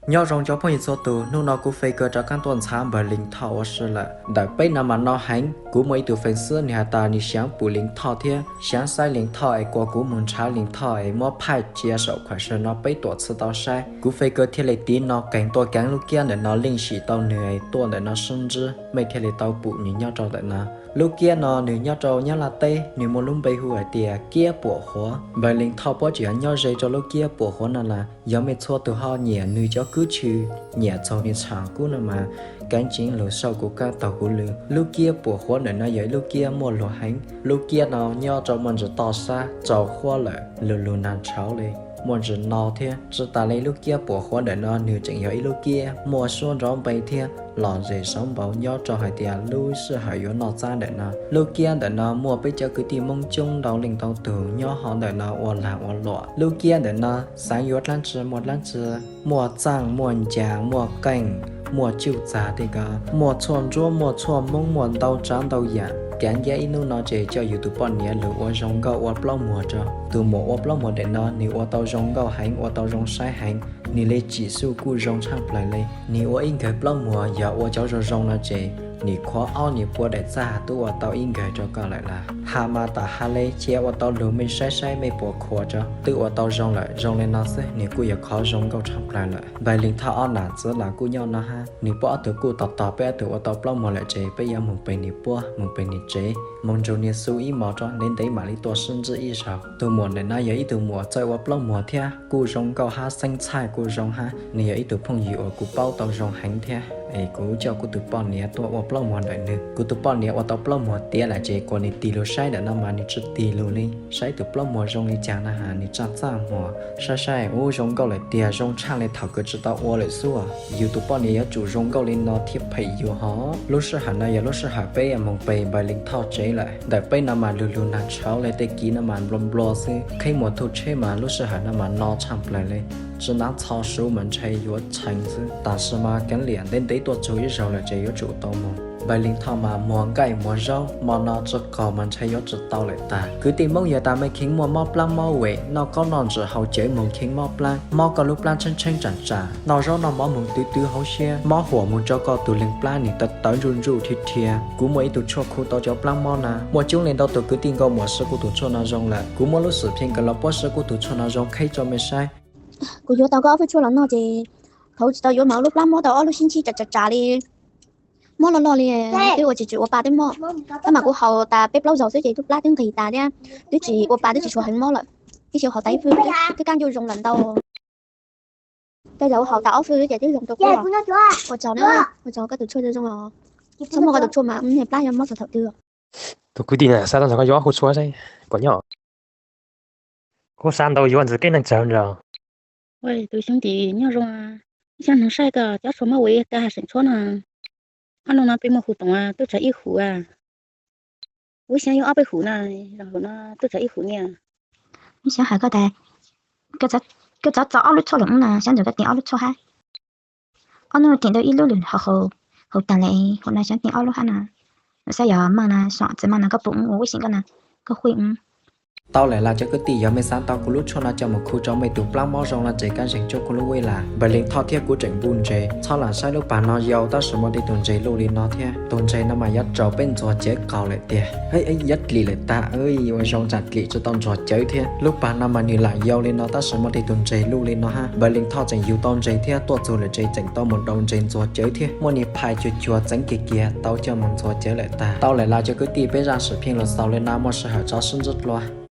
Nyob zoo cov phooj ywg txhua tus, hnub no kuv Fej Kaw rov qab tuaj ntxhab npawg Leej Thoj ua si lawm. Ntawm peb no mas no heev, kuv muaj ib tug feem xwb nws has tas nws xyav pum Leej Thoj thiab xyav saib Leej Thoj es kuas kuv mus ntshav Leej Thoj es muab phaj cia saum khuam saw no peb tuam txhij tau saib. Kuv Fej Kaw thiaj li tiv no kees tuaj keev lub kiab ntawm no leej sim tau nws es tuaj ntawm no sib ntsib, mej thiaj li tau pum nws nyob rau ntawm no. Lub kiab no nws nyob rau Nyab Laj teb, nws muaj lub npe hu hais tias Kiab Puam Huav. Npawg Leej Thoj puab tseem nyob ze rau lub Kiab Puam Huav no lawm. Yog mej txhua tus ho nyiam nws cov kub tshwm, nyiam txog nws tsham kub no mas, keev tseev lug sau kuv kab taug kuv lw. Lub Kiab Puam Huav ntawm no yog ib lub kiab muaj luag heev. Lub kiab no nyob rau muaj ntsis toj sab rau huab lawm, lug lug nag tshauv li, muaj ntsis no thiab. Tsis tas li lub Kiab Puam Huav ntawm no nws tseem yog ib lub kiab muaj suab nrov npe thiab lom zem saud npaum nyob rau hais tias lub sij hawm yuav noj txab ntawm no. Lub kiab ntawm no muaj peb cov kwv tij Hmoob coob ntau leej ntau tus nyob hauv ntawm no ua lag ua luam. Lub kiab ntawm no xaav yuav dlaab tsi muaj dlaab tsi, muaj txaaj muaj ncas muaj qeej, muaj cuj txag tej ko, muaj txhua ntsuab muaj txhua Hmoob, muaj ntau tsav ntau yam. Kav ncaj ib hnub no ces coj yus tus poj niam lug ua zoo nkauj ua plaub muag rau. Tus muam ua plaub muag ntawm no nws ua tau zoo nkauj heev, ua tau zoo saib heev, nws li tsim xuj kuj zoo tshaj plaws li. Nws ua ib nkawg plaub muag yog ua cov zoo zoo no ces nws khuv ob nws pua daim txaj tub ua tau ib nkawg rau koj lawm lawm. Has mas tam has li cia ua tau lug mej saib saib mej puas khuv rau. Twb ua tau zoo lawm, zoo li no xwb nws kuj yog qhov zoo nkauj tshaj plaws lawm. Npawg Leej Thoj ob nam txiv los kuj nyob no hab, nws puab ob tug kuj tos tos peb ob tug ua tau plaub muag lawm ces peb yuav moog pem nws puab, moog pem nws tsev, moog nrug nws xu ib mos rau, ntev ntev mam li tuaj sib ntsib ib zaug. Tus muam ntawm no yog ib tug muam txawj ua plaub muag thiab kuj zoo nkauj hab, xeeb txhaj kuj zoo hab. Nws yog ib tug phooj ywg uas kuv paub tau zoo heev thiab es kuv coj kuv tus poj niam tuaj ua plaub muag ntawm nws. Kuv tus poj niam ua tau plaub muag tiav lawm ces kuas nws tig lug saib ntawm no mas nws tsi tig lug li. Saib tus plaub muag zoo li cas na has nws tsaaj txaj muag. Saib saib ub zoo nkauj lawm tiag, zoo tshaj li thaum kws tsi tau ua lawm xwb. Yus tus poj niam yuav tsum zoo nkauj li no thiaj phem yus hov. Lub sij hawm no yog lub sij hawm peb moog pem npawg Leej Thoj tsev lawm. Ntawm peb no mas lug lug nag tshauv li, tej kiv no mas nplua nplua xwb. Qheb muag thuj tsheb mas lub sij hawm no mas no tshaj plaws li. Tsi naav txho suv mas ntshe yuav tshee xwb. Tam sim mas keev liam ntev ntev tuaj txug ib zaug lawm ces yuav tsum tau moog. Npawg Leej Thoj mas muag nqaij muag zaub, mo no tsi qaug mas ntshe yuav tsi tau lawm tag. Kwv tij Moob, yog tas mej kheev muaj mob plaab mob wem, noj qaub noj ntsis haus cawv moog kheev mob plaab, mob koj lub plaab tsheeb tsheeb tsaam tsaam, noj zaub noj mov moog twv twv hauv siab, mob huam moog rau koj tug leeg plaab nwg tawv tawv ntsuj ntsuj rhia rhia. Kuv muaj ib tug tshuaj khu tau cov plaab mob na. Muaj coob leej ntau tug kwv tij nkauj muam siv kuv tug tshuaj no zoo lawm. Kuv muab lub xwm pheej kws los puab siv kuv tug tshuaj no zoo qheb rua mej saib. Kuv yuav tau koj ob fwb tshuaj los noj ces thaum tsis tau yuav mas lub plaab mob tau ob lub sib ntsib tsaam tsaam tsaam li, mob loj loj li, twb ua tsis tsim ua pa twb mob. Tab mas kuv haus tas peb plaub zaug xwb ces lub plaab twb nqis tas thiab, twb tsis ua pa twb tsis tshua heev mob lawm. Ib xyoo haus tas ib fwb twb kaj ntug zoo lawm ntau. Tej zaum haus tas ob fwb ces twb zoo rau kuv. Ua tsaug na, ua tsaug koj tus tshuaj zoo zoo os. Txhob muaj koj tus tshuaj mas niag plaab yuav mob txog thaum twg. Tus kwv tij na, xav tau ntawm koj yuav ob fwb tshuaj saib puas nyob. Kuv xav ntau yuav ntxiv peb neej tsaam ntawd. Tus xyoo tim nyob zoo, ib xyoo nug saib koj cov tshuaj mob wem koj has seem tshuab no. Ob nub no peb muaj hu toom, tub tsawg ib hum. Kuv xyov yuav ob peb hum no, zaum no tub tsawg ib hum niam. Ib xyov hais koj tas, koj txhob txo ob lub tshuaj los ub na, xyov ntawm koj tim ob lub tshuaj hab. Ob nub tim ntawd ib lub lwm hauv, hauv tag lawm, hauv no xyov tim ob lub hab na. Xav yog meej na, xyov txiv meej na koj pum ub ua wb xyeem koj na, koj huij ub. Tau lawm las cov kwv tij, yog mej xav tau kuv lub tshuaj no coj mus khu rau mej tus plaab mob zoo no ces kab zeeg tsuab kuv lub wb las. Npawg Leej Thoj thiab kuv tseem npuj ntseg, txhob lam saib lub pas no yau tab sis muaj tej tug ntseg luj li no thiab. Tus ntseg no mas yuav raug peb ntxuag cawv qaug lawm tiag. Yuav dlim lawm tag, ua zoo tsaam dlim tsis tau ntxuag cawv thiab. Lub pas no mas nws lam yau li no tab sis muaj tej tus ntseg luj li no hab. Npawg Leej Thoj tseem yug tau ntseg thiab tuaj txug lawm tsev tseem tau mus daus ntseg ntxuag cawv thiab. Muaj niag phais cuag cuag txeev kiag kiag tau coj mus ntxuag cawv lawm tag. Tau lawm las cov kwv tij, peb zaj swm pheej los xaus li no, muaj sij hawm tso sib ntsib dlua.